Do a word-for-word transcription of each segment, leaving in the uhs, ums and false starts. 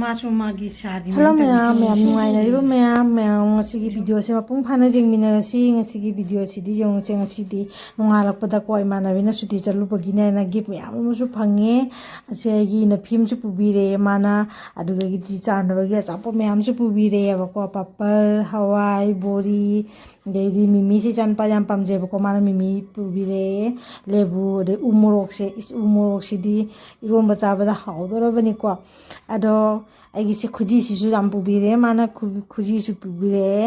ꯃꯥꯁꯨ ꯃꯥꯒꯤ ꯁꯥꯔꯤꯅꯦꯅ ꯍꯜꯂꯣ ꯇꯧꯔꯤꯁꯦ ꯃꯌꯥꯝ, ꯃꯌꯥꯝ ꯌꯦꯡꯁꯤ꯫ ꯅꯨꯡꯉꯥꯏꯅꯔꯤꯕ ꯃꯌꯥꯝ, ꯃꯌꯥꯝ ꯉꯁꯤꯒꯤ ꯚꯤꯗꯤꯑꯣꯁꯦ ꯃꯄꯨꯡ ꯐꯥꯅ ꯌꯦꯡꯃꯤꯟꯅꯔꯁꯤ꯫ ꯉꯁꯤꯒꯤ ꯚꯤꯗꯤꯑꯣꯁꯤꯗꯤ ꯌꯦꯡꯉꯨꯁꯦ꯫ ꯉꯁꯤꯗꯤ ꯅꯣꯡꯉꯥꯜꯂꯛꯄꯗꯀꯣ ꯏꯃꯥꯟꯅꯕꯤꯅ ꯁꯨꯇꯤ ꯆꯠꯂꯨꯕꯒꯤꯅꯦꯅ ꯒꯤꯐ ꯃꯌꯥꯝ ꯑꯃꯁꯨ ꯐꯪꯉꯦ꯫ ꯑꯁꯤ ꯑꯩꯒꯤ ꯏꯅꯐꯤ ꯑꯃꯁꯨ ꯄꯨꯕꯤꯔꯛꯑꯦ ꯃꯥꯅ, ꯑꯗꯨꯗꯒꯤꯗꯤ ꯆꯥꯅꯕꯒꯤ ꯑꯆꯥꯄꯣꯠ ꯃꯌꯥꯝꯁꯨ ꯄꯨꯕꯤꯔꯛꯑꯦꯕꯀꯣ, ꯄꯥꯄꯔ, ꯍꯋꯥꯏ, ꯕꯣꯔꯤ, ꯑꯗꯩꯗꯤ ꯃꯤꯃꯤꯁꯦ ꯏꯆꯥꯅꯨꯄꯥ ꯌꯥꯝ ꯄꯥꯝꯖꯩꯕꯀꯣ, ꯃꯥꯅ ꯃꯤꯃꯤ ꯄꯨꯕꯤꯔꯛꯑꯦ, ꯂꯦꯕꯨ, ꯑꯗꯩ ꯎ ꯃꯣꯔꯣꯛꯁꯦ꯫ ꯏꯁ, ꯎ ꯃꯣꯔꯣꯛꯁꯤꯗꯤ ꯏꯔꯣꯟꯕ ꯆꯥꯕꯗ ꯍꯥꯎꯗꯣꯔꯕꯅꯤꯀꯣ꯫ ꯑꯗꯣ ꯑꯩꯒꯤꯁꯦ ꯈꯨꯖꯤꯁꯤꯁꯨ ꯌꯥꯝ ꯄꯨꯕꯤꯔꯛꯑꯦ ꯃꯥꯅ, ꯈꯨ-, ꯈꯨꯖꯤꯁꯨ ꯄꯨꯕꯤꯔꯛꯑꯦ꯫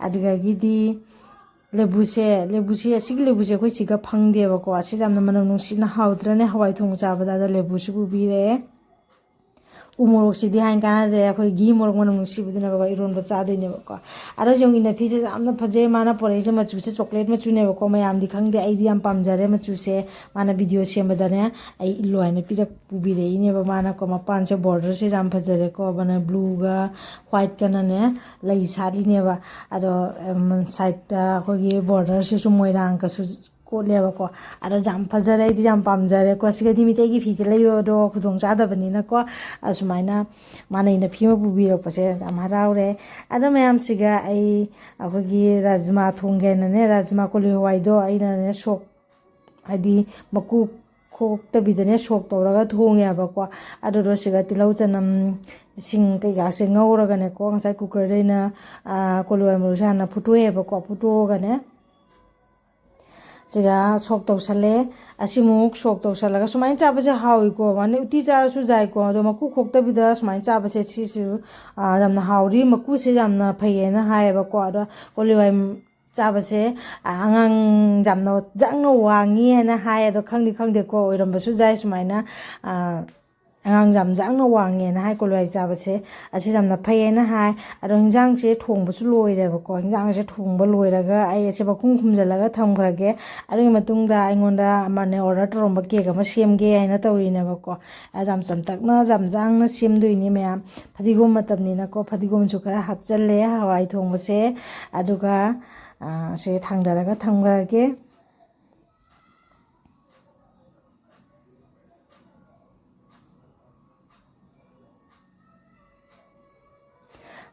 ꯑꯗꯨꯗꯒꯤꯗꯤ ꯂꯦꯕꯨꯁꯦ, ꯂꯦꯕꯨꯁꯦ, ꯑꯁꯤꯒꯤ ꯂꯦꯕꯨꯁꯦ ꯑꯩꯈꯣꯏ ꯁꯤꯒ ꯐꯪꯗꯦꯕꯀꯣ꯫ ꯑꯁꯤꯁꯦ ꯌꯥꯝꯅ ꯃꯅꯝ ꯅꯨꯡꯁꯤꯅ ꯍꯥꯎꯗ꯭ꯔꯅꯦ ꯍꯋꯥꯏ ꯊꯣꯡꯕ ꯆꯥꯕꯗ꯫ ꯑꯗꯣ ꯂꯦꯕꯨꯁꯨ ꯄꯨꯕꯤꯔꯛꯑꯦ꯫ ꯎ ꯃꯣꯔꯣꯛꯁꯤꯗꯤ ꯍꯥꯏꯅ ꯀꯥꯟꯅꯗꯦ, ꯑꯩꯈꯣꯏ ꯘꯤ ꯃꯣꯔꯣꯛ ꯃꯅꯝ ꯅꯨꯡꯁꯤꯕꯗꯨꯅꯦꯕꯀꯣ ꯏꯔꯣꯟꯕ ꯆꯥꯗꯣꯏꯅꯦꯕꯀꯣ꯫ ꯑꯗꯣ ꯌꯦꯡꯉꯨ, ꯏꯅꯐꯤꯁꯦ ꯌꯥꯝꯅ ꯐꯖꯩ ꯃꯥꯅ ꯄꯣꯔꯛꯏꯁꯦ꯫ ꯃꯆꯨꯁꯦ ꯆꯣꯀ꯭ꯂꯦꯠ ꯃꯆꯨꯅꯦꯕꯀꯣ꯫ ꯃꯌꯥꯝꯗꯤ ꯈꯪꯗꯦ, ꯑꯩꯗꯤ ꯌꯥꯝ ꯄꯥꯝꯖꯔꯦ ꯃꯆꯨꯁꯦ꯫ ꯃꯥꯅ ꯚꯤꯗꯤꯑꯣ ꯁꯦꯝꯕꯗꯅꯦ ꯑꯩ ꯏꯜꯂꯣ ꯍꯥꯏꯅ ꯄꯤꯔꯛ ꯄꯨꯕꯤꯔꯛꯏꯅꯦꯕ ꯃꯥꯅꯀꯣ꯫ ꯃꯄꯥꯟꯁꯦ ꯕꯣꯔꯗꯔꯁꯦ ꯌꯥꯝ ꯐꯖꯔꯦꯀꯣ꯫ ꯃꯥꯅ ꯕ꯭ꯂꯨꯒ ꯋꯥꯏꯠꯀꯅꯅꯦ ꯂꯩ ꯁꯥꯠꯂꯤꯅꯦꯕ꯫ ꯑꯗꯣ ꯁꯥꯏꯠꯇ ꯑꯩꯈꯣꯏꯒꯤ ꯕꯣꯔꯗꯔꯁꯤꯁꯨ ꯃꯣꯏꯔꯥꯡꯒꯁꯨ ꯀꯣꯠꯂꯦꯕꯀꯣ꯫ ꯑꯗꯣ ꯌꯥꯝ ꯐꯖꯔꯦ, ꯑꯩꯗꯤ ꯌꯥꯝ ꯄꯥꯝꯖꯔꯦꯀꯣ꯫ ꯁꯤꯒꯗꯤ ꯃꯤꯇꯩꯒꯤ ꯐꯤꯁꯦ ꯂꯩꯕꯗꯣ ꯈꯨꯗꯣꯡ ꯆꯥꯗꯕꯅꯤꯅꯀꯣ꯫ ꯑꯁꯨꯃꯥꯏꯅ ꯃꯥꯅ ꯏꯅꯐꯤ ꯑꯃ ꯄꯨꯕꯤꯔꯛꯄꯁꯦ ꯌꯥꯝ ꯍꯔꯥꯎꯔꯦ꯫ ꯑꯗꯣ ꯃꯌꯥꯝꯁꯤꯒ ꯑꯩ ꯑꯩꯈꯣꯏꯒꯤ ꯔꯥꯖꯃꯥ ꯊꯣꯡꯒꯦꯅꯅꯦ, ꯔꯥꯖꯃꯥ ꯀꯣꯂꯤ ꯍꯋꯥꯏꯗꯣ ꯑꯩꯅꯅꯦ ꯁꯣꯛ, ꯍꯥꯏꯗꯤ ꯃꯀꯨ ꯈꯣꯛꯇꯕꯤꯗꯅꯦ ꯁꯣꯛ ꯇꯧꯔꯒ ꯊꯣꯡꯉꯦꯕꯀꯣ꯫ ꯑꯗꯨꯗꯣ ꯁꯤꯒ ꯇꯤꯜꯍꯧ ꯆꯅꯝ, ꯁꯤꯡ ꯀꯩꯀꯥꯁꯦ ꯉꯧꯔꯒꯅꯦꯀꯣ, ꯉꯁꯥꯏ ꯀꯨꯀꯔꯗ ꯑꯩꯅ, ꯑꯥ, ꯀꯣꯂꯤ ꯍꯋꯥꯏ ꯃꯔꯨꯁꯦ ꯍꯥꯟꯅ ꯐꯨꯠꯇꯣꯛꯑꯦꯕꯀꯣ꯫ ꯐꯨꯠꯇꯣꯛꯑꯒꯅꯦ ꯁꯤꯒ ꯁꯣꯛ ꯇꯧꯁꯜꯂꯦ꯫ ꯑꯁꯤꯃꯨꯛ ꯁꯣꯛ ꯇꯧꯁꯜꯂꯒ ꯁꯨꯃꯥꯏꯅ ꯆꯥꯕꯁꯦ ꯍꯥꯎꯏꯀꯣ꯫ ꯃꯥꯅꯦ ꯎꯇꯤ ꯆꯥꯔꯁꯨ ꯌꯥꯏꯀꯣ꯫ ꯑꯗꯣ ꯃꯀꯨ ꯈꯣꯛꯇꯕꯤꯗ ꯁꯨꯃꯥꯏꯅ ꯆꯥꯕꯁꯦ ꯁꯤꯁꯨ, ꯑꯥ, ꯌꯥꯝꯅ ꯍꯥꯎꯔꯤ꯫ ꯃꯀꯨꯁꯦ ꯌꯥꯝꯅ ꯐꯩꯌꯦꯅ ꯍꯥꯏꯌꯦꯕꯀꯣ꯫ ꯑꯗꯣ ꯀꯣꯂꯤ ꯍꯋꯥꯏ ꯆꯥꯕꯁꯦ, ꯑꯥ, ꯑꯉꯥꯡ ꯌꯥꯝꯅ ꯌꯥꯡꯅ ꯋꯥꯡꯉꯤ ꯍꯥꯏꯅ ꯍꯥꯏ꯫ ꯑꯗꯣ ꯈꯪꯗꯤ ꯈꯪꯗꯦꯀꯣ, ꯑꯣꯏꯔꯝꯕꯁꯨ ꯌꯥꯏ ꯁꯨꯃꯥꯏꯅ꯫ ꯑꯥ, ꯑꯉꯥꯡ ꯌꯥꯝ ꯌꯥꯡꯅ ꯋꯥꯡꯉꯦꯅ ꯍꯥꯏ ꯀꯣꯂꯤ ꯍꯋꯥꯏ ꯆꯥꯕꯁꯦ꯫ ꯑꯁꯤ ꯌꯥꯝꯅ ꯐꯩꯌꯦꯅ ꯍꯥꯏ꯫ ꯑꯗꯣ ꯍꯤꯟꯖꯥꯡꯁꯦ ꯊꯣꯡꯕꯁꯨ ꯂꯣꯏꯔꯦꯕꯀꯣ꯫ ꯍꯤꯟꯖꯥꯡꯁꯦ ꯊꯣꯡꯕ ꯂꯣꯏꯔꯒ ꯑꯩ ꯑꯁꯦ ꯃꯈꯨꯝ ꯈꯨꯝꯖꯤꯜꯂꯒ ꯊꯝꯈ꯭ꯔꯒꯦ꯫ ꯑꯗꯨꯒꯤ ꯃꯇꯨꯡꯗ ꯑꯩꯉꯣꯟꯗ ꯑꯃꯅ ꯑꯣꯔꯗꯔ ꯇꯧꯔꯝꯕ ꯀꯦꯛ ꯑꯃ ꯁꯦꯝꯒꯦ ꯍꯥꯏꯅ ꯇꯧꯔꯤꯅꯦꯕꯀꯣ꯫ ꯑꯗ ꯌꯥꯝ ꯆꯝꯇꯛꯅ, ꯌꯥꯝ ꯌꯥꯡꯅ ꯁꯦꯝꯗꯣꯏꯅꯦ ꯃꯌꯥꯝ꯫ ꯐꯗꯤꯒꯣꯝ ꯃꯇꯝꯅꯤꯅꯀꯣ, ꯐꯗꯤꯒꯣꯝꯁꯨ ꯈꯔ ꯍꯥꯞꯆꯜꯂꯦ ꯍꯋꯥꯏ ꯊꯣꯡꯕꯁꯦ꯫ ꯑꯗꯨꯒ, ꯑ, ꯁꯦ ꯊꯥꯡꯗꯔꯒ ꯊꯝꯈ꯭ꯔꯒꯦ꯫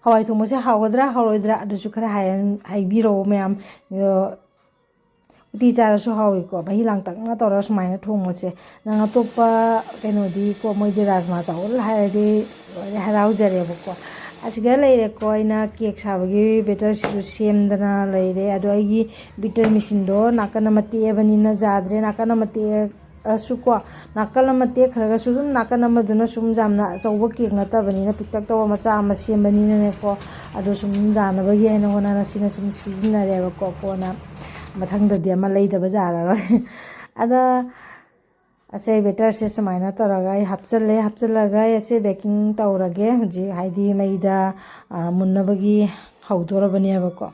ꯍꯋꯥꯏ ꯊꯣꯡꯕꯁꯦ ꯍꯥꯎꯒꯗ꯭ꯔꯥ ꯍꯥꯎꯔꯣꯏꯗ꯭ꯔꯥ ꯑꯗꯨꯁꯨ ꯈꯔ ꯍꯥꯏ-, ꯍꯥꯏꯕꯤꯔꯛꯑꯣ ꯃꯌꯥꯝ꯫ ꯑꯗꯣ ꯎꯇꯤ ꯆꯥꯔꯁꯨ ꯍꯥꯎꯏꯀꯣ, ꯃꯍꯤ ꯂꯥꯡꯇꯛꯅ ꯇꯧꯔꯒ ꯁꯨꯃꯥꯏꯅ ꯊꯣꯡꯕꯁꯦ꯫ ꯅꯪ ꯑꯇꯣꯞꯄ ꯀꯩꯅꯣꯗꯤ ꯀꯣ, ꯃꯣꯏꯗꯤ ꯔꯥꯖꯃꯥ ꯆꯥꯎꯋꯜ ꯍꯥꯏꯔꯗꯤ ꯂꯣꯏꯔꯦ, ꯍꯔꯥꯎꯖꯔꯦꯕꯀꯣ꯫ ꯑꯁꯤꯒ ꯂꯩꯔꯦꯀꯣ, ꯑꯩꯅ ꯀꯦꯛ ꯁꯥꯕꯒꯤ ꯕꯦꯇꯔꯁꯤꯁꯨ ꯁꯦꯝꯗꯅ ꯂꯩꯔꯦ꯫ ꯑꯗꯣ ꯑꯩꯒꯤ ꯕꯤꯇꯔ ꯃꯦꯆꯤꯟꯗꯣ ꯅꯥꯀꯟ ꯑꯃ ꯇꯦꯛꯑꯕꯅꯤꯅ ꯌꯥꯗ꯭ꯔꯦ, ꯅꯥꯀꯟ ꯑꯃ ꯇꯦꯛꯑꯁꯨꯀꯣ, ꯅꯥꯀꯜ ꯑꯃ ꯇꯦꯛꯈ꯭ꯔꯒꯁꯨ ꯑꯗꯨꯝ ꯅꯥꯀꯜ ꯑꯃꯗꯨꯅ ꯁꯨꯝ ꯌꯥꯝꯅ ꯑꯆꯧꯕ ꯀꯦꯛ ꯅꯠꯇꯕꯅꯤꯅ ꯄꯤꯛꯇꯛ ꯇꯧꯕ ꯃꯆꯥ ꯑꯃ ꯁꯦꯝꯕꯅꯤꯅꯅꯦꯀꯣ, ꯑꯗꯣ ꯁꯨꯝ ꯌꯥꯅꯕꯒꯤ ꯍꯥꯏꯅ ꯍꯣꯠꯅꯅ ꯁꯤꯅ ꯁꯨꯝ ꯁꯤꯖꯤꯟꯅꯔꯦꯕꯀꯣ꯫ ꯀꯣꯟꯅ ꯃꯊꯪꯗꯗꯤ ꯑꯃ ꯂꯩꯗꯕ ꯌꯥꯔꯔꯣꯏ꯫ ꯑꯗ ꯑꯆꯩ ꯕꯦꯇꯔꯁꯦ ꯁꯨꯃꯥꯏꯅ ꯇꯧꯔꯒ ꯑꯩ ꯍꯥꯞꯆꯜꯂꯦ꯫ ꯍꯥꯞꯆꯜꯂꯒ ꯑꯩ ꯑꯁꯦ ꯕꯦꯀꯤꯡ ꯇꯧꯔꯒꯦ꯫ ꯍꯧꯖꯤꯛ ꯍꯥꯏꯗꯤ ꯃꯩꯗ, ꯑ, ꯃꯨꯟꯅꯕꯒꯤ ꯍꯧꯗꯣꯔꯕꯅꯦꯕꯀꯣ꯫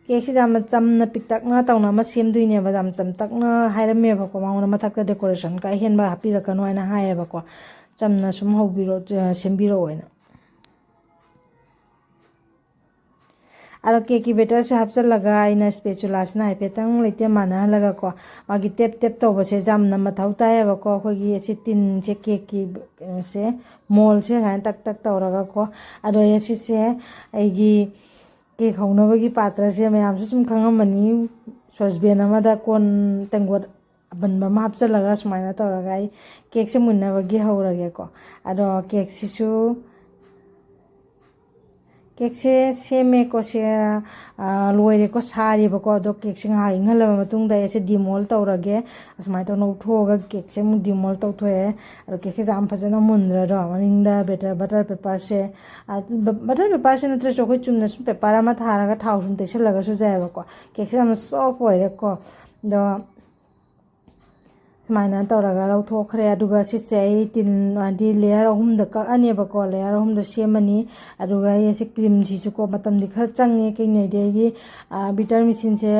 ꯀꯦꯛꯁꯤꯗ ꯌꯥꯝꯅ ꯆꯝꯅ ꯄꯤꯛꯇꯛꯅ ꯇꯧꯅ ꯑꯃ ꯁꯦꯝꯗꯣꯏꯅꯦꯕ, ꯌꯥꯝ ꯆꯝꯇꯛꯅ ꯍꯥꯏꯔꯝꯃꯦꯕꯀꯣ꯫ ꯃꯉꯣꯟꯗ ꯃꯊꯛꯇ decoration ꯀ ꯑꯍꯦꯟꯕ ꯍꯥꯞꯄꯤꯔꯛꯀꯅꯣ ꯍꯥꯏꯅ ꯍꯥꯏꯌꯦꯕꯀꯣ, ꯆꯝꯅ ꯁꯨꯝ ꯍꯧꯕꯤꯔꯣ, ꯑ, ꯁꯦꯝꯕꯤꯔꯛꯑꯣ ꯍꯥꯏꯅ꯫ ꯑꯗꯣ ꯀꯦꯛꯀꯤ ꯕꯦꯇꯔꯁꯦ ꯍꯥꯞꯆꯤꯜꯂꯒ ꯑꯩꯅ spatula ꯁꯤꯅ ꯍꯥꯏꯐꯦꯠꯇꯪ ꯂꯩꯇꯦꯝ ꯃꯥꯟꯅꯍꯜꯂꯒꯀꯣ, ꯃꯥꯒꯤ ꯇꯦꯞ ꯇꯦꯞ ꯇꯧꯕꯁꯦ ꯌꯥꯝꯅ ꯃꯊꯧ ꯇꯥꯏꯌꯦꯕꯀꯣ꯫ ꯑꯩꯈꯣꯏꯒꯤ ꯑꯁꯤ ꯇꯤꯟꯁꯦ, ꯀꯦꯛꯀꯤ ꯁꯦ, ꯃꯣꯜꯁꯦ ꯁꯨꯃꯥꯏꯅ ꯇꯛ ꯇꯛ ꯇꯧꯔꯒꯀꯣ꯫ ꯑꯗꯣ ꯑꯩ ꯁꯤꯁꯦ ꯑꯩꯒꯤ ꯀꯦꯛ ꯍꯧꯅꯕꯒꯤ ꯄꯥꯇ꯭ꯔꯁꯦ ꯃꯌꯥꯝꯁꯨ ꯁꯨꯝ ꯈꯪꯉꯝꯃꯅꯤ, ꯁꯣꯁꯄꯦꯟ ꯑꯃꯗ ꯀꯣꯟ ꯇꯦꯡꯀꯣꯠ ꯑꯕꯟꯕ ꯑꯃ ꯍꯥꯞꯆꯤꯜꯂꯒ ꯁꯨꯃꯥꯏꯅ ꯇꯧꯔꯒ ꯑꯩ ꯀꯦꯛꯁꯦ ꯃꯨꯟꯅꯕꯒꯤ ꯍꯧꯔꯒꯦꯀꯣ꯫ ꯑꯗꯣ ꯀꯦꯛꯁꯤꯁꯨ, ꯀꯦꯛꯁꯦ ꯁꯦꯝꯃꯦꯀꯣ, ꯁꯦ, ꯑ, ꯂꯣꯏꯔꯦꯀꯣ, ꯁꯥꯔꯤꯕꯀꯣ꯫ ꯑꯗꯣ ꯀꯦꯛꯁꯦ ꯉꯥꯏꯍꯥꯛ ꯏꯪꯍꯜꯂꯕ ꯃꯇꯨꯡꯗ ꯑꯩꯁꯦ demol ꯇꯧꯔꯒꯦ꯫ ꯑꯁꯨꯃꯥꯏꯅ ꯇꯧꯔ ꯂꯧꯊꯣꯛꯑꯒ ꯀꯦꯛꯁꯦ ꯑꯃꯨꯛ demol ꯇꯧꯊꯣꯛꯑꯦ꯫ ꯑꯗꯣ ꯀꯦꯛꯁꯦ ꯌꯥꯝ ꯐꯖꯅ ꯃꯨꯟꯗ꯭ꯔꯗꯣ, ꯃꯅꯤꯡꯗ ꯕꯦꯇꯔ, ꯕꯇꯔ ꯄꯦꯄꯔꯁꯦ, ꯑ, ꯕ-, ꯕꯇꯔ ꯄꯦꯄꯔꯁꯦ ꯅꯠꯇ꯭ꯔꯁꯨ ꯑꯩꯈꯣꯏ ꯆꯨꯝꯅ ꯁꯨꯝ ꯄꯦꯄꯔ ꯑꯃ ꯊꯥꯔꯒ ꯊꯥꯎ ꯁꯨꯝ ꯇꯩꯁꯜꯂꯒꯁꯨ ꯌꯥꯏꯑꯕꯀꯣ꯫ ꯀꯦꯛꯁꯦ ꯌꯥꯝꯅ soft ꯑꯣꯏꯔꯦꯀꯣ꯫ ꯑꯗꯣ ꯁꯨꯃꯥꯏꯅ ꯇꯧꯔꯒ ꯂꯧꯊꯣꯛꯈ꯭ꯔꯦ꯫ ꯑꯗꯨꯒ ꯁꯤꯁꯦ ꯑꯩ ꯇꯤꯟ, ꯍꯥꯏꯗꯤ layer ꯑꯍꯨꯝꯗ ꯀꯛꯑꯅꯦꯕꯀꯣ, layer ꯑꯍꯨꯝꯗ ꯁꯦꯝꯃꯅꯤ꯫ ꯑꯗꯨꯒ ꯑꯩ ꯑꯁꯤ ꯀ꯭ꯔꯤꯝꯁꯤꯁꯨꯀꯣ ꯃꯇꯝꯗꯤ ꯈꯔ ꯆꯪꯉꯦ꯫ ꯀꯩꯒꯤꯅꯣ ꯍꯥꯏꯗꯤ ꯑꯩꯒꯤ, ꯑ, ꯕꯤꯇꯔ ꯃꯦꯆꯤꯟꯁꯦ,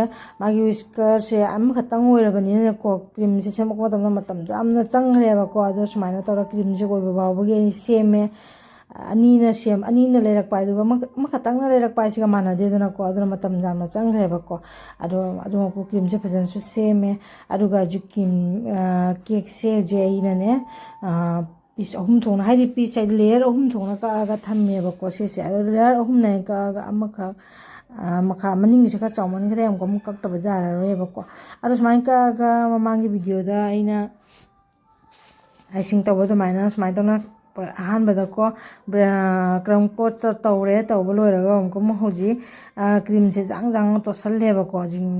ꯃꯥꯒꯤ ꯋꯤꯁꯀꯔꯁꯦ ꯑꯃꯈꯛꯇꯪ ꯑꯣꯏꯔꯕꯅꯤꯅꯀꯣ, ꯀ꯭ꯔꯤꯝꯁꯦ ꯁꯦꯝꯃꯛꯄ ꯃꯇꯝꯗ ꯃꯇꯝꯁꯦ ꯌꯥꯝꯅ ꯆꯪꯈ꯭ꯔꯦꯕꯀꯣ꯫ ꯑꯗꯣ ꯁꯨꯃꯥꯏꯅ ꯇꯧꯔꯒ ꯀ꯭ꯔꯤꯝꯁꯦ ꯑꯣꯏꯕ ꯐꯥꯎꯕꯒꯤ ꯑꯩ ꯁꯦꯝꯃꯦ꯫ ꯑꯅꯤꯅ ꯁꯦꯝ ꯑꯅꯤꯅ ꯂꯩꯔꯛꯄ ꯍꯥꯏꯗꯨꯒ ꯑꯃ- ꯑꯃꯈꯛꯇꯪꯅ ꯂꯩꯔꯛꯄ ꯍꯥꯏꯁꯤꯒ ꯃꯥꯟꯅꯗꯦꯗꯅꯀꯣ꯫ ꯑꯗꯨꯅ ꯃꯇꯝ ꯌꯥꯝꯅ ꯆꯪꯈ꯭ꯔꯦꯕꯀꯣ꯫ ꯑꯗꯣ ꯑꯗꯨꯃꯛꯄꯨ ꯀ꯭ꯔꯤꯝꯁꯦ ꯐꯖꯅꯁꯨ ꯁꯦꯝꯃꯦ꯫ ꯑꯗꯨꯒ ꯍꯧꯖꯤꯛ ꯀ꯭ꯔꯤꯝ ꯀꯦꯛꯁꯦ ꯍꯧꯖꯤꯛ ꯑꯩꯅꯅꯦ ꯄꯤꯁ ꯑꯍꯨꯝ ꯊꯣꯛꯅ, ꯍꯥꯏꯗꯤ ꯄꯤꯁ ꯍꯥꯏꯗꯤ ꯂꯦꯌꯔ ꯑꯍꯨꯝ ꯊꯣꯛꯅ ꯀꯛꯑꯒ ꯊꯝꯃꯦꯕꯀꯣ꯫ ꯁꯤꯁꯦ ꯑꯗꯣ ꯂꯦꯌꯔ ꯑꯍꯨꯝꯅ ꯀꯛꯑꯒ ꯑꯃꯈꯛ ꯃꯈꯥ ꯃꯅꯤꯡꯒꯤꯁꯦ ꯈꯔ ꯆꯥꯎꯃꯟꯈ꯭ꯔꯦ, ꯑꯃꯨꯛ ꯑꯃꯨꯛ ꯀꯛꯇꯕ ꯌꯥꯔꯔꯣꯏꯕꯀꯣ꯫ ꯑꯗꯣ ꯁꯨꯃꯥꯏꯅ ꯀꯛꯑꯒ ꯃꯃꯥꯡꯒꯤ ꯚꯤꯗꯤꯑꯣꯗ ꯑꯩꯅ ꯑꯥꯏꯁꯤꯡ ꯇꯧꯕ ꯑꯗꯨꯃꯥꯏꯅ ꯁꯨꯃꯥꯏꯅ ꯇꯧꯅ ꯑꯍꯥꯟꯕꯗꯀꯣ ꯀ꯭ꯔꯝ ꯀꯣꯠ ꯇꯧꯔꯦ꯫ ꯇꯧꯕ ꯂꯣꯏꯔꯒ ꯑꯃꯨꯛꯀ ꯑꯃꯨꯛ ꯍꯧꯖꯤꯛ ꯀ꯭ꯔꯤꯝꯁꯦ ꯖꯥꯡ ꯖꯥꯡ ꯇꯣꯠꯁꯜꯂꯦꯕꯀꯣ꯫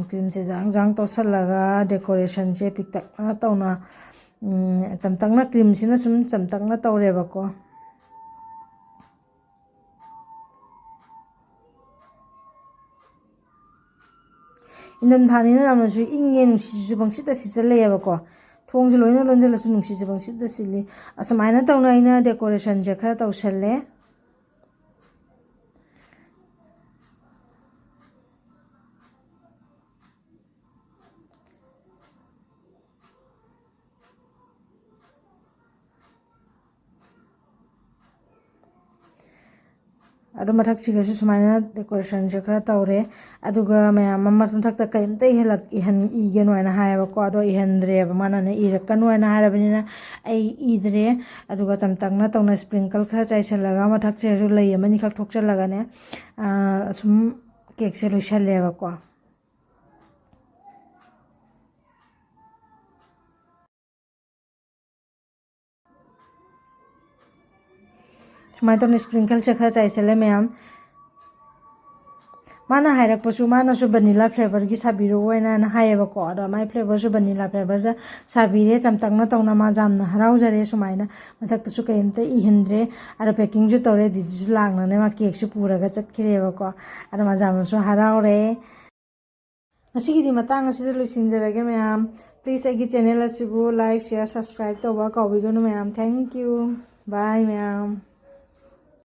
ꯀ꯭ꯔꯤꯝꯁꯦ ꯖꯥꯡ ꯖꯥꯡ ꯇꯣꯠꯁꯜꯂꯒ ꯗꯦꯀꯣꯔꯦꯁꯟꯁꯦ ꯄꯤꯛꯇꯛꯅ ꯇꯧꯅ, ꯆꯝꯇꯛꯅ, ꯀ꯭ꯔꯤꯝꯁꯤꯅ ꯁꯨꯝ ꯆꯝꯇꯛꯅ ꯇꯧꯔꯦꯕꯀꯣ꯫ ꯏꯪꯊꯝꯊꯥꯅꯤꯅ ꯌꯥꯝꯅꯁꯨ ꯏꯪꯉꯦ, ꯅꯨꯡꯁꯤꯠꯁꯨ ꯄꯪꯁꯤꯠꯇ ꯁꯤꯠꯆꯜꯂꯛꯑꯦꯕꯀꯣ꯫ ꯊꯣꯡꯁꯦ ꯂꯣꯏꯅ ꯂꯣꯟꯁꯤꯜꯂꯁꯨ ꯅꯨꯡꯁꯤꯠꯁꯦ ꯄꯪꯁꯤꯠꯇ ꯁꯤꯠꯂꯤ꯫ ꯑꯁꯨꯃꯥꯏꯅ ꯇꯧꯅ ꯑꯩꯅ ꯗꯦꯀꯣꯔꯦꯁꯟꯁꯦ ꯈꯔ ꯇꯧꯁꯜꯂꯦ꯫ ꯑꯗꯨ ꯃꯊꯛꯁꯤꯒꯁꯨ ꯁꯨꯃꯥꯏꯅ ꯗꯦꯀꯣꯔꯦꯁꯟꯁꯦ ꯈꯔ ꯇꯧꯔꯦ꯫ ꯑꯗꯨꯒ ꯃꯌꯥꯝ ꯑꯃ ꯃꯊꯛꯇ ꯀꯔꯤꯝꯇ ꯏꯍꯜꯂꯛ- ꯏꯍꯟ- ꯏꯒꯅꯨ ꯍꯥꯏꯅ ꯍꯥꯏꯌꯦꯕꯀꯣ꯫ ꯑꯗꯣ ꯏꯍꯟꯗ꯭ꯔꯦꯕ, ꯃꯥꯅꯅꯦ ꯏꯔꯛꯀꯅꯨ ꯍꯥꯏꯅ ꯍꯥꯏꯔꯕꯅꯤꯅ ꯑꯩ ꯏꯗ꯭ꯔꯦ꯫ ꯑꯗꯨꯒ ꯆꯝꯇꯛꯅ ꯇꯧꯅ ꯁ꯭ꯄ꯭ꯔꯤꯡꯀꯜ ꯈꯔ ꯆꯥꯏꯁꯤꯜꯂꯒ ꯃꯊꯛꯁꯤꯗꯁꯨ ꯂꯩ ꯑꯃꯅꯤꯈꯛ ꯊꯣꯛꯆꯜꯂꯒꯅꯦ, ꯑꯁꯨꯝ ꯀꯦꯛꯁꯦ ꯂꯣꯏꯁꯜꯂꯦꯕꯀꯣ꯫ ꯁꯨꯃꯥꯏꯅ ꯇꯧꯅ ꯁ꯭ꯄ꯭ꯔꯤꯡꯀꯜꯁꯦ ꯈꯔ ꯆꯥꯏꯁꯜꯂꯦ ꯃꯌꯥꯝ꯫ ꯃꯥꯅ ꯍꯥꯏꯔꯛꯄꯁꯨ, ꯃꯥꯅꯁꯨ ꯚꯅꯤꯂꯥ ꯐ꯭ꯂꯦꯕꯔꯒꯤ ꯁꯥꯕꯤꯔꯛꯑꯣꯅ ꯍꯥꯏꯌꯦꯕꯀꯣ꯫ ꯑꯗꯣ ꯃꯥꯏ ꯐ꯭ꯂꯦꯕꯔꯁꯨ ꯚꯅꯤꯂꯥ ꯐ꯭ꯂꯦꯕꯔꯗ ꯁꯥꯕꯤꯔꯦ꯫ ꯆꯝꯇꯛꯅ ꯇꯧꯅ ꯃꯥ ꯌꯥꯝꯅ ꯍꯔꯥꯎꯖꯔꯦ꯫ ꯁꯨꯃꯥꯏꯅ ꯃꯊꯛꯇꯁꯨ ꯀꯩꯝꯇ ꯏꯍꯟꯗ꯭ꯔꯦ꯫ ꯑꯗꯣ ꯄꯦꯛꯀꯤꯡꯁꯨ ꯇꯧꯔꯦ꯫ ꯗꯤꯗꯤꯁꯨ ꯂꯥꯛꯅꯅꯦ ꯃꯥ ꯀꯦꯛꯁꯨ ꯄꯨꯔꯒ ꯆꯠꯈ꯭ꯔꯦꯕꯀꯣ꯫ ꯑꯗꯣ ꯃꯥ ꯌꯥꯝꯅꯁꯨ ꯍꯔꯥꯎꯔꯦ꯫ ꯉꯁꯤꯒꯤꯗꯤ ꯃꯇꯥꯡ ꯑꯁꯤꯗ ꯂꯣꯏꯁꯤꯟꯖꯔꯒꯦ ꯃꯌꯥꯝ꯫ Please ꯑꯩꯒꯤ ꯆꯦꯅꯦꯜ ꯑꯁꯤꯕꯨ like, share, subscribe ꯇꯧꯕ ꯀꯥꯎꯕꯤꯒꯅꯨ ꯃꯌꯥꯝ꯫ Thank you. Bye ꯃꯌꯥꯝ꯫